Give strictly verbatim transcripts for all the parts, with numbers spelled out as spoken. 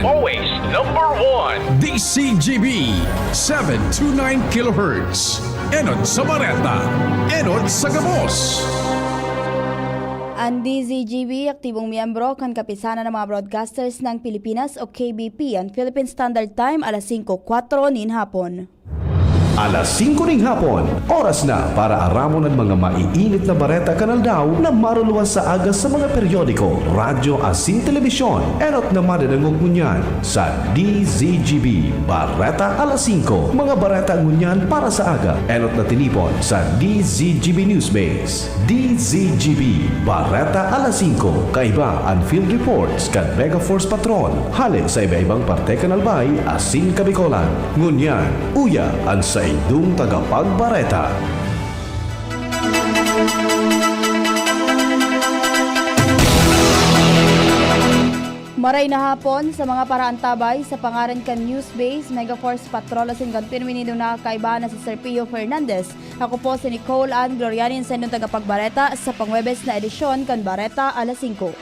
Always number one. D C G B, seven two nine kilohertz. Enot sa Bareta, enot sa gabos. Ang D Z G B, aktibong miyembro kan Kapisanan ng mga Broadcasters ng Pilipinas o K B P, ang Philippine Standard Time, alas singko kwatro nin hapon. Alas singko ning hapon, oras na para aramon an mga maiinit na bareta kan aldaw na maruluwas sa aga sa mga periodiko, radyo asin telebisyon. Enot na madadangog ngunyan sa D Z G B Bareta Alas Singko. Mga bareta ngunyan para sa aga, enot na tinipon sa D Z G B Newsbase. D Z G B, Bareta Alas Singko, kaiba an field reports kan Megaforce Patrol, hale sa iba-ibang parte kan Albay asin Kabicolan. Ngunyan, uya an saindong tagapagbareta. Maray na hapon sa mga paraantabay, sa pangaran kan Newsbase, Megaforce Patrol asin kan pirmi nindong nakakaiba na si Serpio Fernandez. Ako po si Nicole Ann Gloriani, an saindong tagapagbareta sa pangwebes na edisyon kan Bareta Alas Singko.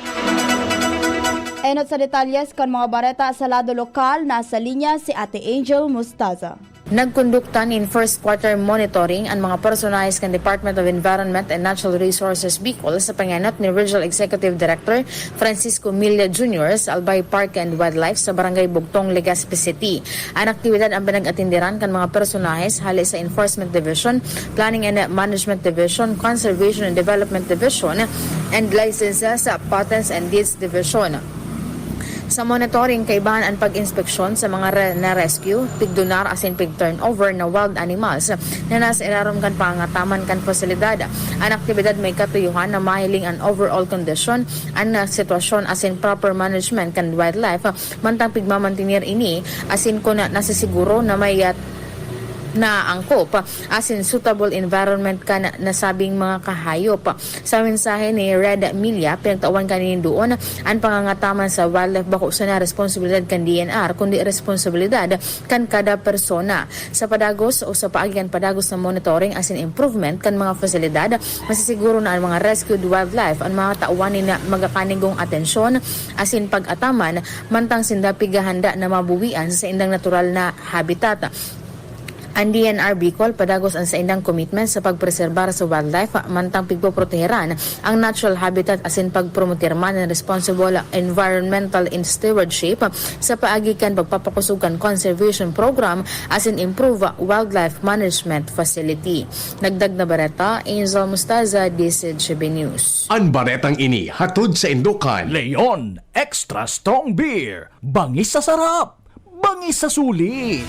Enot sa detalyes kan mga bareta sa lado lokal, nasa linya si Ate Angel Mustaza. Nagkondukta nin first quarter monitoring an mga personahes kan Department of Environment and Natural Resources Bicol sa pangenot ni Regional Executive Director Francisco Milla Junior sa Albay Park and Wildlife sa Barangay Bugtong, Legazpi City. An aktibidad an pinag-atenderan kan mga personahes hale sa Enforcement Division, Planning and Management Division, Conservation and Development Division, and Licenses, Patents and Deeds Division. Sa monitoring, kaibahan an pag-inspeksyon sa mga re-, na-rescue, pigdonar asin pig-turnover na wild animals na nasa irarom kan pangangataman kan pasilidad. An aktibidad may katuyohan na mahiling an overall condition, an, ah, sitwasyon asin proper management kan wildlife, mantang pigmamantener ini asin kun nasisiguro na may, ah, naangkop asin suitable environment kan nasabing mga kahayop. Sa mensahe ni Red Milla, pinagtawan kan ini duon an pangangataman sa wildlife bako sana responsibilidad kan D N R, kundi responsibilidad kan kada persona. Sa padagos o sa paagi kan padagos na monitoring asin improvement kan mga pasilidad, masisiguro na an mga rescued wildlife an matawan nin magakanigong atensyon asin pag-ataman, mantang sinda pighahanda na mabuwian sa saindang natural na habitat. An D N R Bicol padagos an saindang commitment sa pagpreserbar sa wildlife, mantang pigpoproteheran ang natural habitat asin pagpromotir man nin responsible environmental stewardship sa paagi kan pagpapakusog kan conservation program asin improve wildlife management facility. Nagdag na bareta, Angel Mustaza, D Z G B News. An baretang ini hatod saindo kan Leon Extra Strong Beer, bangis sa sarap, bangis sa suli.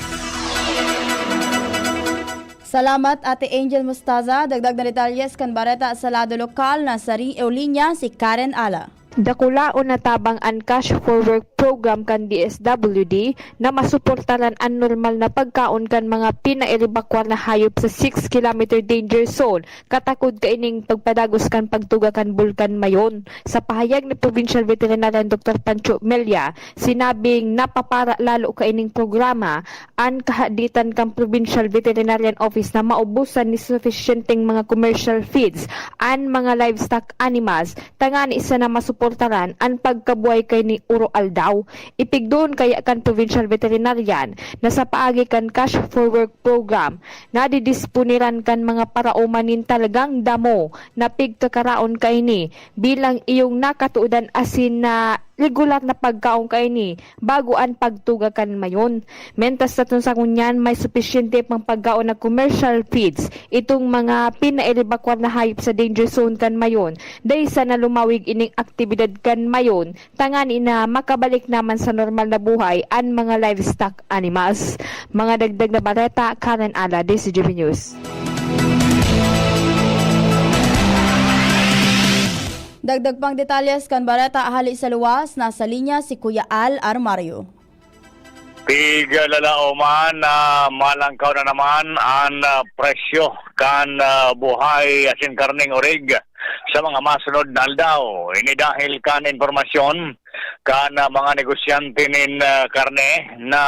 Salamat, Ate Angel Mustaza. Dagdag na detalyes kan bareta sa lado lokal, nasa ri-, o linya si Karen Ala. Dakulaon na tabang an Cash for Work program kan D S W D na masuportaran an normal na pagkaon kan mga pinaerebakwar na hayop sa six kilometer danger zone, katakod kaining pagpadagos kan pagtuga kan Bulkan Mayon. Sa pahayag ni Provincial Veterinarian Doktor Pancho Mella, sinabing napapara lalo kaining programa an kahaditan kan Provincial Veterinarian Office na maubusan ni sufisyenteng mga commercial feeds an mga livestock animals tangani sana masuportaran an pagkabuhay kaini oro-aldaw. Ipigdoon kaya kan Provincial Veterinarian na sa paagi kan Cash for Work program, nadidisponeran kan mga paraoma nin talagang damo na pigkakaraon kaini bilang iyong nakatuodan asin na regular na pagkaon kaini bago an pagtuga kan Mayon. Mentas na tong sa ngunyan, may supisyente pang pagkaon na commercial feeds itong mga pinaerebakwar na hayop sa danger zone kan Mayon, dai sana lumawig ining aktibidad kan Mayon, tangani na makabalik naman sa normal na buhay an mga livestock animals. Mga dagdag na bareta, Karen Ala, D Z G B News. Dagdag pang detalyes kan bareta hali sa luwas, nasa linya si Kuya Al Armario. Pigalalaoman na malangkaw na naman an, ah, presyo kan, ah, buhay asin karneng orig sa mga masunod na aldaw. Ini dahil kan impormasyon kan, ah, mga negosyante nin, ah, karne na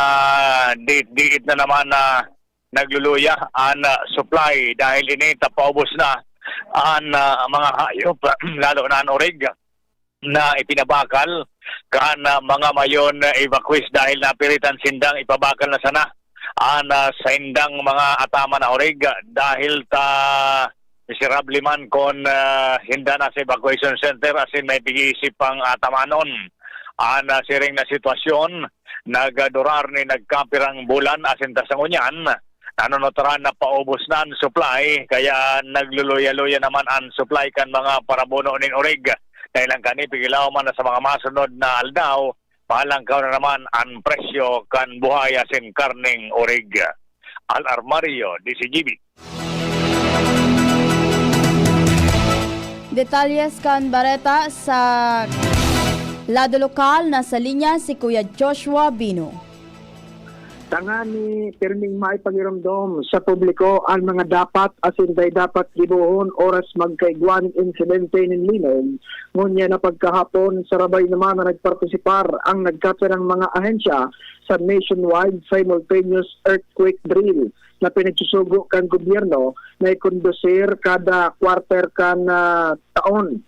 di-, diit na naman na nagluluya an, ah, supply. Dahil ini, tapaubos na an, ah, mga hayop, lalo na an orig na ipinabakal kan, ah, mga mayon, ah, evacuees dahil napiritan sindang ipabakal na sana an, ah, saindang mga ataman na orig dahil ta miserable man kon, ah, hinda na sa evacuation center asin may pag-iisip pang atamanon. An, ah, siring na sitwasyon nagdurar ni nagkapirang bulan asin ta sa ngunyan, nanunutaran na paubos na an supply, kaya nagluluya-luya naman an supply kan mga parabuno nin orig. Dahil ang kani, pigilaw man na sa mga masunod na aldaw, palangkaw na naman an presyo kan buhay asin karneng orig. Al Armario, D C G B. Detalles kan bareta sa lado lokal, nasa linya si Kuya Joshua Bino. Tangani, pirming maipagiromdom sa publiko an mga dapat asin dai dapat gibohon oras magkaigwa nin insidente nin linog. Ngunyan na pagkahapon, sarabay naman na nagpartisipar ang nagkapirang mga ahensya sa nationwide simultaneous earthquake drill na pinagsusugo kan gobyerno na ikondusir kada quarter kan, ah, taon.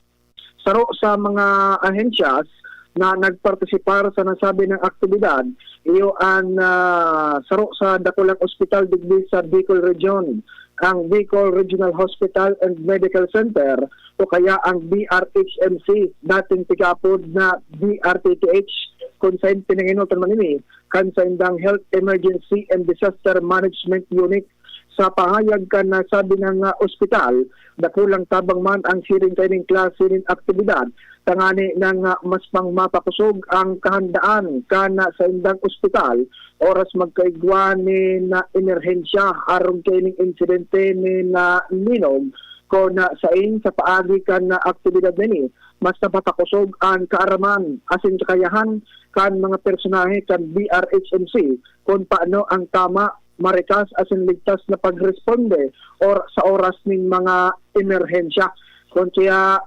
Saro sa mga ahensyas na nagpartisipar sa nasabing aktibidad, iyo an, ah, saro sa dakulang ospital digdi sa Bicol Region, ang Bicol Regional Hospital and Medical Center o kaya ang B R H M C, dating tig-aapod na D R T T H, kun saen pinangenotan man ini kan saindang Health Emergency and Disaster Management Unit. Sa pahayag kan nasabing, ah, ospital, dakulang tabang man ang siring kaining klase nin aktibidad, tangani nang, ah, mas pang mapakosog ang kahandaan kan, ah, saindang ospital oras magkaigwa nin, ah, emerhensya arog kaining insidente nin, ah, linog. Kun, ah, sain sa paagi kan, ah, aktibidad na ini, mas napapakosog an kaaraman asin kakayahan kan mga personahe kan B R H M C kun paano ang tama, marikas asin ligtas na pagresponde or sa oras nin mga emerhensya. Kun kaya,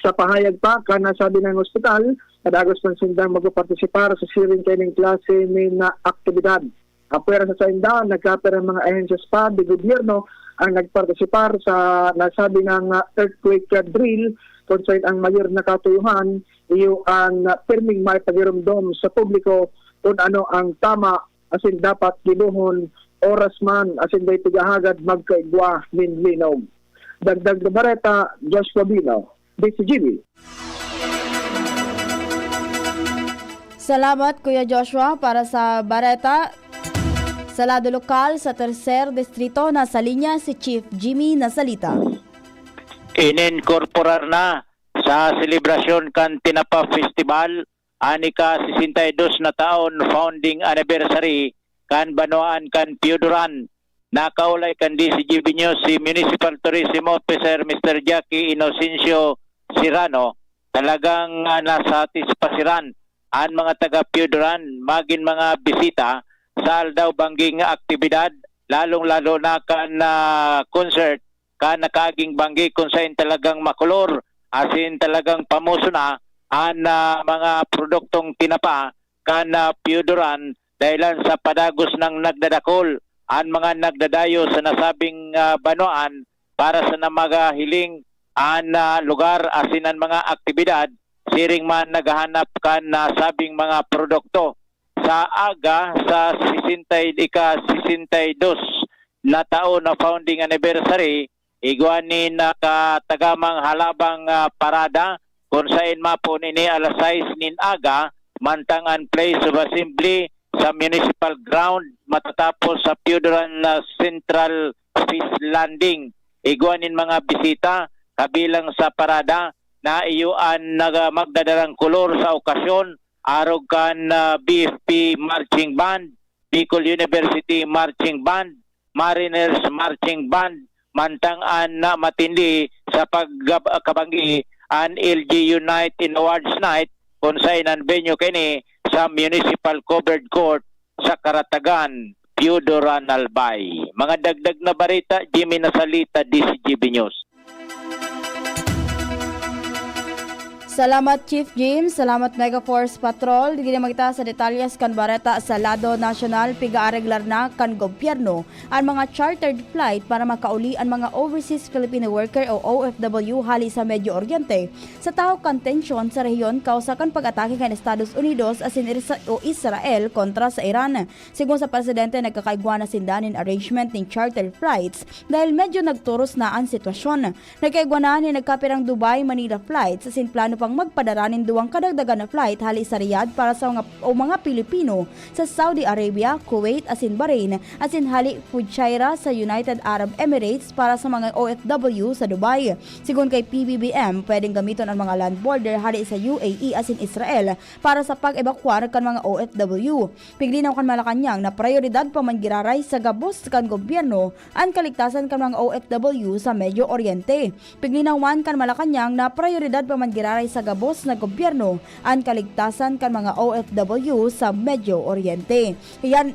sa pahayag pa kan nasabing ospital, padagos man sindang magpapartisipar sa siring kaining klase nin aktibidad. Apwera sa sainda, nagkapirang mga ahensyas pa di gobyerno ang nagpartisipar sa nasabing, ah, earthquake drill, kun saen ang mayor na katuyohan, iyo an, ah, pirming maipagiromdom sa publiko kun ano ang tama asin dapat gibohon oras man asin dai tigahagad magkaigwa nin linog. Dagdag na bareta, Joshua Bino, D C G B. Salamat, Kuya Joshua, para sa bareta. Sa lado lokal, sa Tercer Distrito, nasa linya si Chief Jimmy Nasalita. Ininkorporar na sa selebrasyon kan Tinapa Festival an ika-sesenta y dos na taon founding anniversary kan banwaan kan Pioduran. Nakaulay kan D C G B News si Municipal Tourism Officer Mister Jackie Inocencio Serrano. Talagang, ah, nasatisfasiran an mga taga Pioduran magin mga bisita sa aldaw bangging aktibidad, lalong-lalo na kan, ah, concert kan nakaaging banggi kun saen talagang makolor asin talagang pamoso na an, ah, mga produktong tinapa kan, ah, Pioduran, dahilan sa padagos nang nagdadakol an mga nagdadayo sa nasabing, ah, banwaan para sa na magahiling an, ah, lugar asin an mga aktibidad siring man naghahanap kan nasabing mga produkto. Sa aga sa sesenta y, ika-sesenta y dos na taon na founding anniversary, igwa nin nakatagamang halabang, ah, parada, kun saen mapon ini alas sais nin aga, mantang an place of assembly sa municipal ground, matatapos sa Pioduran na Central Fish Landing. Igwa nin mga bisita, kabilang sa parada, na iyo an naga-, magdadarang kolor sa okasyon, arog kan, ah, B F P Marching Band, Bicol University Marching Band, Mariners Marching Band, mantang an, ah, matindi sa pagkabanggi an L G U Night in Awards Night, kun saen an venue kaini sa Municipal Covered Court sa Karatagan, Pioduran, Albay. Mga dagdag na bareta, Jimmy Nasalita, D C G B News. Salamat, Chief James. Salamat, Mega Force Patrol. Digdi naman kita sa detalyes kan bareta sa lado nasyonal. Pig-aareglar na kan gobyerno an mga chartered flight para makauli an mga overseas Filipino worker o O F W hali sa Medio Oriente, sa tahaw kan tensyon sa rehiyon kausa kan pag-atake kan Estados Unidos asin Irsa-, o Israel kontra sa Iran. Sigon sa presidente, nagkakaigwa na sinda nin arrangement nin charter flights dahil medyo nagturos na an sitwasyon. Nagkaigwa na nin nagkapirang Dubai-Manila flights asin plano pang magpadara nin duwang kadagdagan na flight hali sa Riyadh para sa mga, o mga Pilipino sa Saudi Arabia, Kuwait asin Bahrain, asin hali Fujairah sa United Arab Emirates para sa mga O F W sa Dubai. Sigon kay P B B M, pwedeng gamiton an mga land border hali sa U A E asin Israel para sa pag-ebakwar kan mga O F W. Piglinaw kan Malacañang na prayoridad pa man giraray sa gabos kan gobyerno an kaligtasan kan mga O F W sa Medio Oriente. Piglinawan kan Malacañang na prayoridad pa man giraray sa gabos na gobyerno an kaligtasan kan mga O F W sa Medio Oriente. Yan.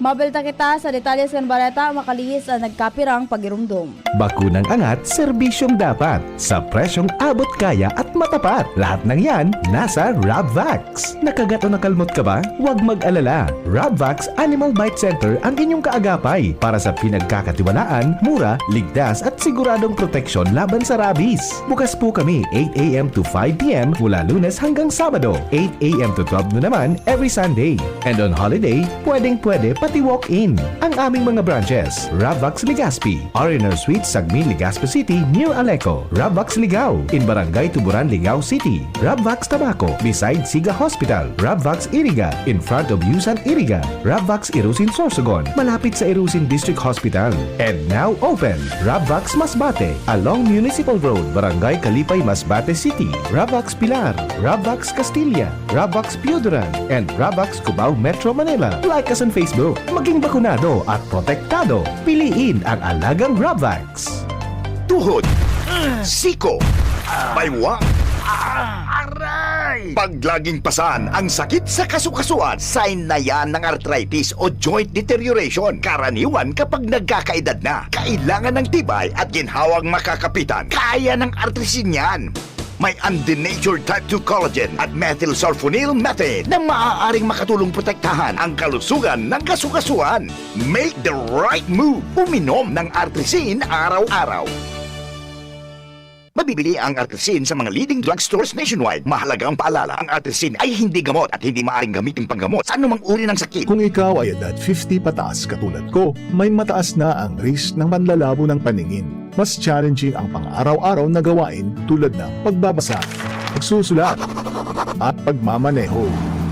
Mabelta kita sa detalye kan bareta, makalihis an nagkapirang pagirumdom. Bakunang angat, serbisyong dapat, sa presyong abot kaya at matapat. Lahat ng yan, nasa Rabvax. Nakagat o nakalmot ka ba? Huwag mag-alala. Rabvax Animal Bite Center ang inyong kaagapay para sa pinagkakatiwalaan, mura, ligtas at siguradong proteksyon laban sa rabies. Bukas po kami eight a m to five p m mula Lunes hanggang Sabado, eight a m to twelve noon naman every Sunday. And on holiday, pwedeng-pwede pati walk-in. Ang aming mga branches, Rabvax Legazpi, R and R Suite, Sagmin, Legazpi City, near Aleco, Rabvax Ligao, in Barangay Tuburan, Ligao City, Rabvax Tabaco, beside Siga Hospital, Rabvax Iriga, in front of Yusan Iriga, Rabvax Irusin Sorsogon, malapit sa Irusin District Hospital. And now open, Rabvax Masbate, along Municipal Road, Barangay Kalipay, Masbate City, Rabvax Pilar, Rabvax Castilla, Rabvax Pioduran, and Rabvax Cubao, Metro Manila. Like us on Facebook. Maging bakunado at protektado. Piliin ang alagang Rabvax. Tuhod, siko, baywang, aray! Pag laging pasan ang sakit sa kasukasuan, sign na yan ng arthritis o joint deterioration. Karaniwan kapag nagkakaedad na, kailangan ng tibay at ginhawang makakapitan. Kaya ng Artrisin yan. May undenatured type two collagen at methylsulfonyl methane na maaaring makatulong protektahan ang kalusugan ng kasukasuan. Make the right move. Uminom ng Artrisin araw-araw. Mabibili ang Artrisin sa mga leading drugstores nationwide. Mahalagang paalala, ang Artrisin ay hindi gamot at hindi maaaring gamitin panggamot sa anumang uri ng sakit. Kung ikaw ay edad fifty pataas katulad ko, may mataas na ang risk ng panlalabo ng paningin. Mas challenging ang pang-araw-araw na gawain tulad ng pagbabasa, pagsusulat, at pagmamaneho.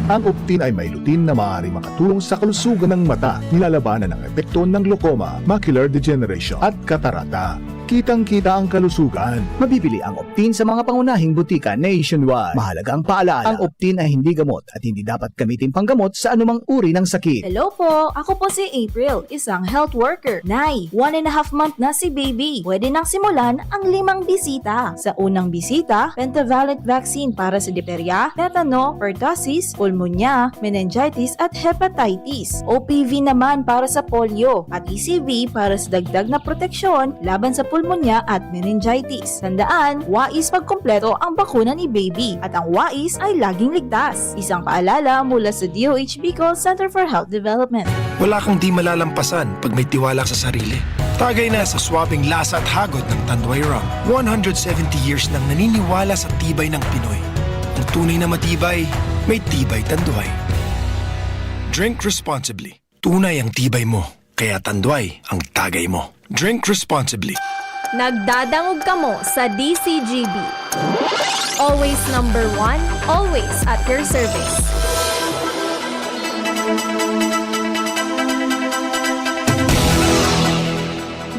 Ang Optin ay may lutein na maaaring makatulong sa kalusugan ng mata, nilalabanan ang epekto ng glaucoma, macular degeneration, at katarata. Kitang-kita ang kalusugan. Mabibili ang Optin sa mga pangunahing butika nationwide. Mahalagang paalala, ang Optin ay hindi gamot at hindi dapat gamitin panggamot sa anumang uri ng sakit. Hello po! Ako po si April, isang health worker. Nay, one and a half month na si baby. Pwede nang simulan ang limang bisita. Sa unang bisita, pentavalent vaccine para sa diphtheria, tetano, pertussis, pulmonya, meningitis at hepatitis. O P V naman para sa polio at E C V para sa dagdag na proteksyon laban sa pulmonya at meningitis. Tandaan, wais pagkumpleto ang bakuna ni baby at ang wais ay laging ligtas. Isang paalala mula sa D O H Bicol Center for Health Development. Wala kang di malalampasan pag may tiwala sa sarili. Tagay na sa swabing lasa at hagod ng Tanduay Rum. One hundred seventy years nang naniniwala sa tibay ng Pinoy. Ang tunay na matibay, may tibay Tanduay. Drink responsibly. Tunay ang tibay mo, kaya Tanduay ang tagay mo. Drink responsibly. Nagdadangog kamo sa D C G B. Always number one, always at your service.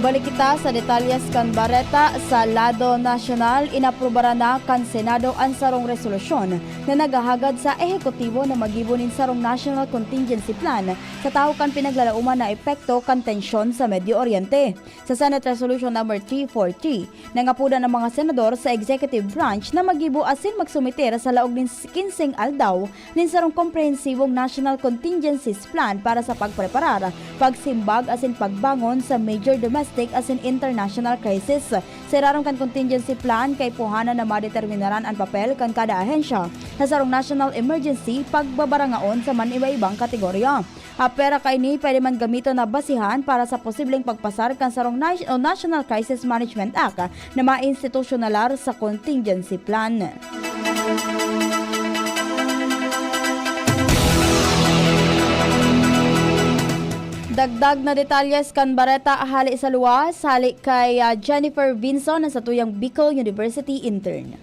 Balik kita sa detalyes kan bareta. Sa lado nasyonal, inaprubaran na kan Senado an sarong resolusyon na naghahagad sa ehekutibo na maggibo nin sarong National Contingency Plan sa tahaw kan pinaglalauman na epekto kan tensyon sa Medio Oriente. Sa Senate Resolution Number three four three, nangapodan ang mga senador sa executive branch na maggibo asin magsumiter sa laog nin kinseng aldaw nin sarong komprehensibong National Contingencies Plan para sa pagpreparar, pagsimbag asin pagbangon sa major domestic domestic asin international crisis. Sa irarom kan contingency plan, kaipuhanan na madeterminaran an papel kan kada ahensya sa sarong national emergency pagbabarangaon sa man-iba-ibang kategorya. Apwera kaini, pwede man gamiton na basihan para sa posibleng pagpasar kan sarong na-, o National Crisis Management Act na mainstitusyonalar sa contingency plan. Dagdag na detalyes kan bareta hali sa luwas, hali kay, ah, Jennifer Vinson na satuyang Bicol University intern.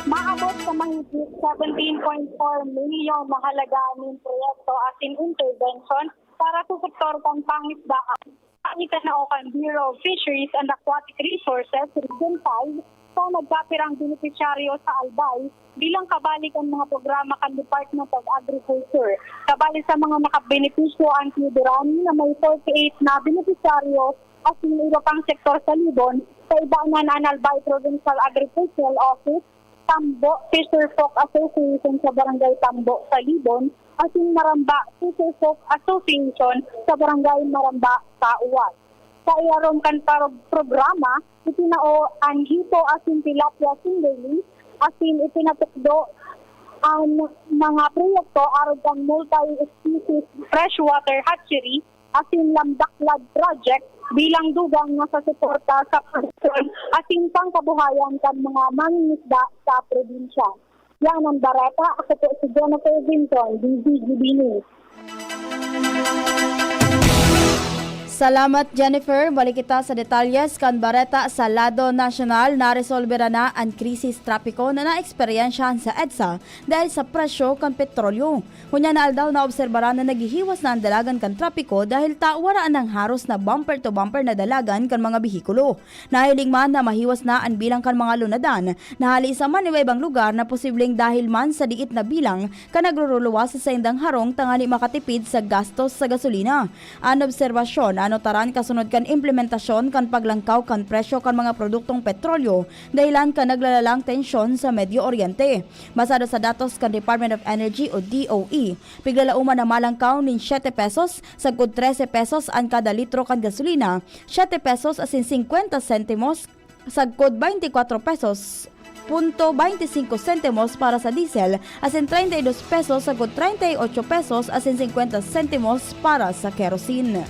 Maabot sa mahigit seventeen point four milyon na halaga nin proyekto asin intervention para sa sektor kan pangisdaan, ang itinao kan Bureau of Fisheries and Aquatic Resources, Region five, sa nagkapirang benepisyaryo sa Albay bilang kabali kan mga programa kan Department of Agriculture. Kabali sa mga nakabenepisyo ang Tiburan na may forty-eight na benepisyaryo asin iba pang sektor sa Libon, kaibanan an Albay Provincial Agricultural Office, Tambo Fisherfolk Association sa Barangay Tambo sa Libon, asin Maramba Fisherfolk Association sa Barangay Maramba sa Uwas. Sa iyarom kan parog-, programa, itinao an hito asin tilapia fingerlings, asin ipinatukdo an mga proyekto arog kan multi-species freshwater hatchery asin Lamdaklad Project bilang dugang na sa suporta sa produksyon asin pangkabuhayan kan mga mangingisda sa probinsya. Yan ang bareta. Ako po si Jennifer Vinson, D Z G B News. Salamat, Jennifer. Balik kita sa detalyes kan bareta sa lado nasyonal. Naresolbera na an krisis trapiko na naeksperyensyahan sa EDSA dahil sa presyo kan petrolyo. Ngunyan na aldaw, naobserbaran na naghihiwas na an dalagan kan trapiko dahil ta wara nang haros na bumper-to-bumper na dalagan kan mga behikulo. Nahiling man na mahiwas na an bilang kan mga lunadan na hali sa man iba-ibang lugar na posibleng dahil man sa diit na bilang kan nagruruluwas sa saindang harong tangani makatipid sa gastos sa gasolina. An obserbasyon nanotaran kasunod kan implementasyon kan paglangkaw kan presyo kan mga produktong petrolyo dahilan kan naglalalang tensyon sa Medio Oriente. Basado sa datos kan Department of Energy o D O E, piglalauman na malangkaw nin siyete pesos, sagkod trese pesos an kada litro kan gasolina, siyete pesos asin singkwenta sentimos, sagkod baynte kwatro pesos punto baynte singko sentimos para sa diesel, asin treinta y dos pesos sagkod treinta y ocho pesos asin singkwenta sentimos para sa kerosene.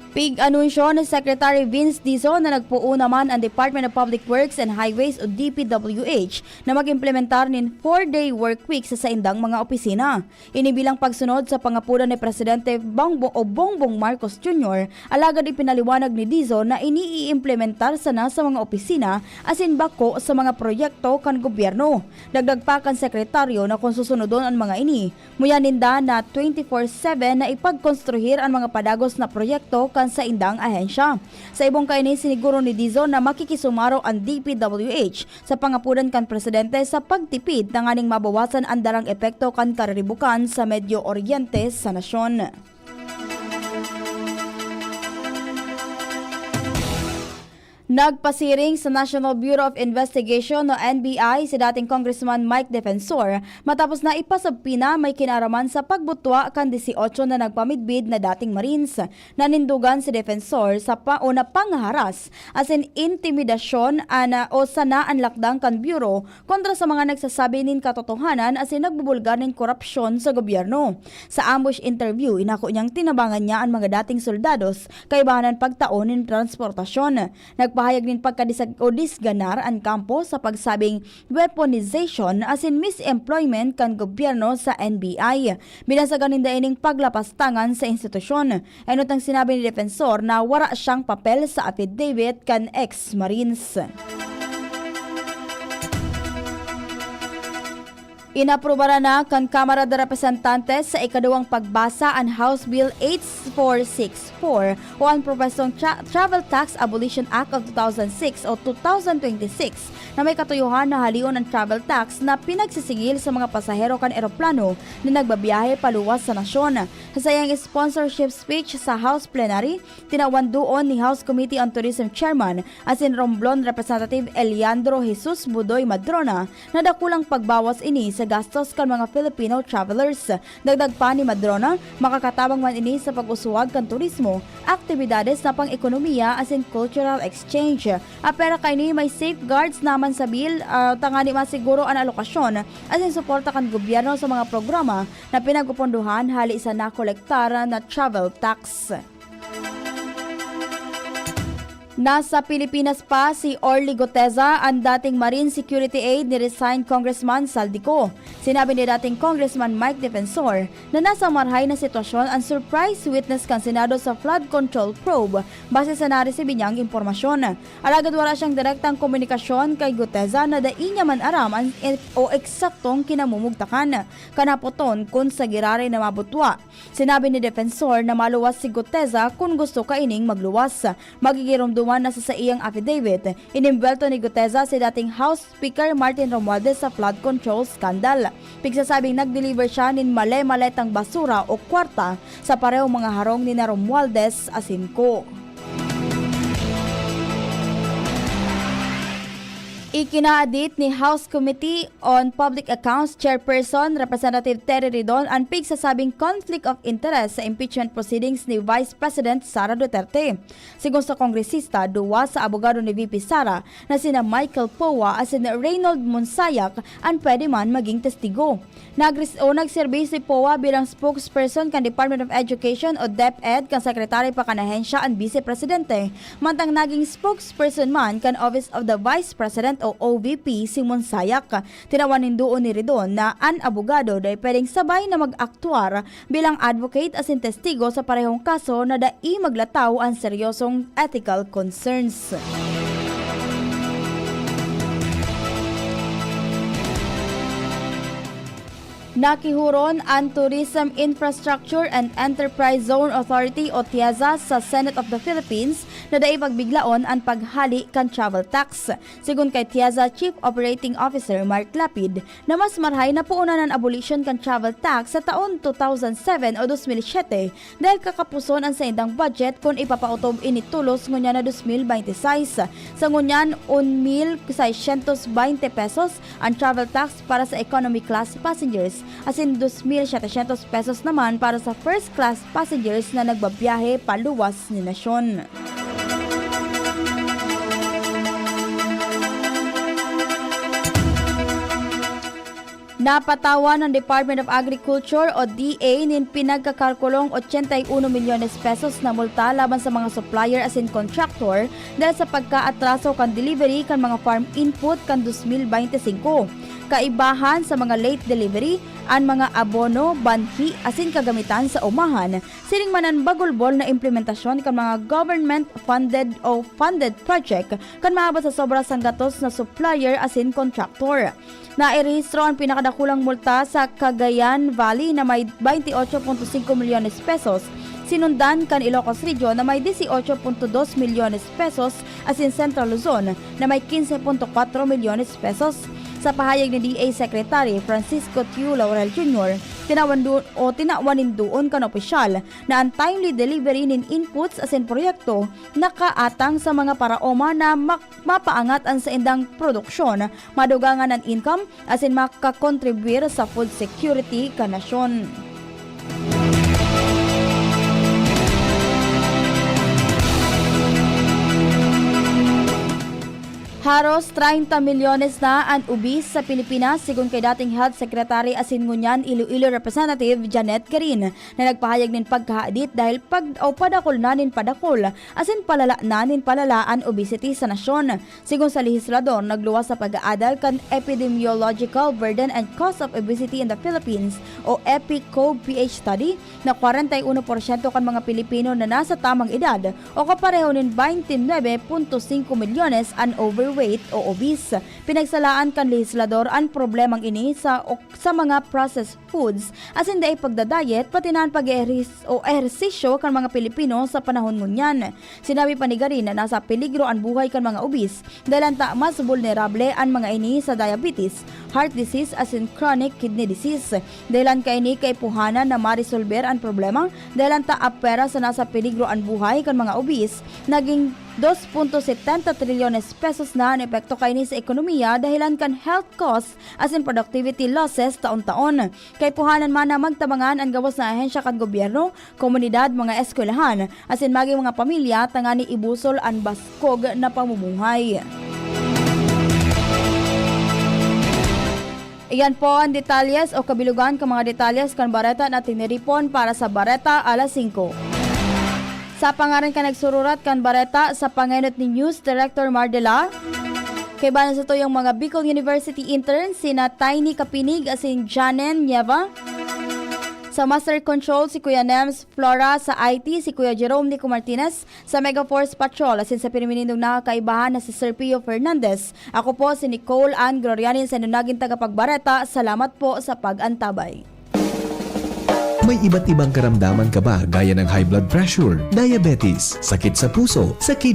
Pig-anunsyo ni Secretary Vince Dizon na nagpoon naman ang Department of Public Works and Highways o D P W H na mag-implementar nin four-day work week sa saindang mga opisina. Ini bilang pagsunod sa pangapodan ni Presidente Bongbong o Bongbong Marcos Junior, alagad ipinaliwanag ni Dizon na ini iimplementar sana sa mga opisina asin bako sa mga proyekto kan gobyerno. Dagdag pa kan sekretaryo na kung susunodon an mga ini, muya ninda na twenty-four seven na ipagkonstruhir an mga padagos na proyekto kan saindang ahensya. Sa ibong kaini, siniguro ni Dizon na makikisumaro an D P W H sa pangapodan kan Presidente sa pagtipid tanganing mabawasan an darang epekto kan kariribukan sa Medio Oriente sa nasyon. Nagpasiring sa National Bureau of Investigation o N B I si dating Congressman Mike Defensor matapos na ipasubpoena may kinaraman sa pagbutwa kan dieciocho na nagpamidbid na dating Marines. Nanindugan si Defensor sa pa-, o na pangharas asin intimidasyon ana o sana an lakdang kan Bureau kontra sa mga nagsasabi nin katotohanan asin nagbubulgar nin korupsyon sa gobyerno. Sa ambush interview, inako niyang tinabangan niya an mga dating soldados kaibahan an pagtao nin transportasyon. Nagpahayag nin pagkadisag-, o disganar an kampo sa pagsabing weaponization asin misemployment kan gobyerno sa N B I. Binansagan ninda ining paglapastangan sa institusyon. Enot ang sinabi ni Defensor na wara siyang papel sa affidavit kan ex-Marines. Inaprubaran na kan Kamara de Representantes sa ikaduwang pagbasa an House Bill eight four six four o an propesong Tra- Travel Tax Abolition Act of two thousand six o two thousand twenty-six na may katuyohan na halion an travel tax na pinagsisingil sa mga pasahero kan eroplano na nagbabiyahe paluwas sa nasyon. Sa saiyang sponsorship speech sa House Plenary, tinawan duon ni House Committee on Tourism Chairman asin Romblon Representative Eliandro Jesus Budoy Madrona na dakulang pagbawas ini sa gastos kan mga Filipino travelers. Dagdag pa ni Madrona, makakatabang man ini sa pag-usuwag kan turismo, aktibidades na pang-ekonomiya asin cultural exchange. Apwera kaini, may safeguards naman sa bill, ah, tangani masiguro an alokasyon asin suporta kan gobyerno sa mga programa na pinagpupundohan hali sa nakolektar na travel tax. Nasa Pilipinas pa si Orly Guteza, an dating Marine Security Aide ni resigned Congressman Zaldy Co. Sinabi ni dating Congressman Mike Defensor na nasa marhay na sitwasyon an surprise witness kan Senado sa flood control probe, base sa naresibi niyang impormasyon. Alagad wala siyang direktang komunikasyon kay Guteza na dai niya man aram an e- o eksaktong kinamumugtakan kan hapoton kun sa giraray na mabutwa. Sinabi ni Defensor na maluwas si Guteza kun gusto kaining magluwas. Magigiromdoman na sa saiyang affidavit, inimbwelto ni Guteza si dating House Speaker Martin Romualdez sa flood control scandal. Pigsasabing nag-deliver siya nin male-maletang basura o kwarta sa parehong mga harong ni na Romualdez asin Co. Ikinaadit ni House Committee on Public Accounts Chairperson Representative Terry Ridon an pigsasabing conflict of interest sa impeachment proceedings ni Vice President Sara Duterte. Sigon sa kongresista, duwa sa abogado ni V P Sara na sina Michael Poa asin Reynold Monsayak an pwede man maging testigo. Nagres-, o nagserbi si Poa bilang spokesperson kan Department of Education o DepEd kan sekretary pa kan ahensya an Bise Presidente, mantang naging spokesperson man kan Office of the Vice President o O V P si Monsayak. Tinawan nin duon ni Ridon na an abogado dai pwedeng sabay na mag-aktwar bilang advocate asin testigo sa parehong kaso na dai maglataw an seryosong ethical concerns. Nakihuron an Tourism Infrastructure and Enterprise Zone Authority o TIEZA sa Senate of the Philippines na dai pagbiglaon an paghali kan travel tax. Sigon kay TIEZA Chief Operating Officer Mark Lapid, na mas marhay na puonan an abolisyon kan travel tax sa taon two thousand seven o dos mil siyete dahil kakapuson an saindang budget kun ipapaotob ini tolos ngunyan na dos mil baynte sais. Sa ngunyan, un mil seiscientos baynte pesos an travel tax para sa economy class passengers, asin dos mil setecientos pesos naman para sa first class passengers na nagbabiyahe paluwas nin nasyon. Napatawan ng Department of Agriculture o D A nin pinagkakalkulong ochenta y uno milyones pesos na multa laban sa mga supplier asin contractor dahil sa pagkaatraso kan delivery kan mga farm input kan dos mil baynte singko. Kaibahan sa mga late delivery, an mga abono, banhi, asin kagamitan sa umahan, siring man an bagulbol na implementasyon kan mga government-funded o funded project kan maabot sa sobra sanggatos na supplier asin contractor. Nairehistro an pinakadakulang multa sa Cagayan Valley na may baynte otso punto singko milyones pesos, sinundan kan Ilocos Region na may dieciocho punto dos milyones pesos asin Central Luzon na may quince punto cuatro milyones pesos. Sa pahayag ni D A Secretary Francisco Tiu Laurel Junior, tinawan do-, o tinawan nin duon kan opisyal na an timely delivery nin inputs asin proyekto nakaatang sa mga paraoma na mak-, mapaangat an saindang produksyon, madugangan an income, asin makakontribwir sa food security kan nasyon. Haros treinta milyones na an obese sa Pilipinas, sigon kay dating Health Secretary asin ngunyan Iloilo Representative Janet Garin, na nagpahayag nin pagkahadit dahil pag-, o padakul na nin padakul asin palala na nin palala an obesity sa nasyon. Sigon sa lehislador, nagluwas sa pag-aadal kan Epidemiological Burden and Cost of Obesity in the Philippines o EPICOB-P H study na kwarenta y uno porsyento kan mga Pilipino na nasa tamang edad o kapareho nin baynte nuebe punto singko milyones an overweight. overweight o obese. Pinagsalaan kan lehislador an problemang ini sa, o, sa mga processed foods, asin dai pagda-diet, pati na an pag-eheris-, o ehersisyo kan mga Pilipino sa panahon ngunyan. Sinabi pa ni Garin na nasa peligro an buhay kan mga obese, dahil anta mas bulnerable an mga ini sa diabetes, heart disease, asin chronic kidney disease. Dahilan kaini kaipuhanan na maresolber an problema, dahil anta apwera sa nasa peligro an buhay kan mga obese, naging dos punto setenta trilyones pesos na an epekto kaini sa ekonomiya dahilan kan health costs asin productivity losses taon-taon. Kaipuhanan man na magtabangan an gabos na ahensya kan gobyerno, komunidad, mga eskwelahan, asin magin mga pamilya tanganing ibusol an baskog na pamumuhay. Iyan po an detalyes o kabilugan kan mga detalyes kan bareta na tiniripon para sa Bareta Alas Singko. Sa pangaran kan nagsururat kan bareta, sa pangenot ni News Director Mardela, kaiba na sa tuyang mga Bicol University interns, sina Tiny Kapinig asin Janen Nieva. Sa Master Control, si Kuya Nems Flora. Sa I T, si Kuya Jerome Nico Martinez. Sa Mega Force Patrol, asin sa pirmi nindong nakakaibahan na si Sir Pio Fernandez. Ako po si Nicole Ann Glorianin, sa nagin tagapagbareta. Salamat po sa pag-antabay. May iba't ibang karamdaman ka ba, gaya ng high blood pressure, diabetes, sakit sa puso, sa kidney,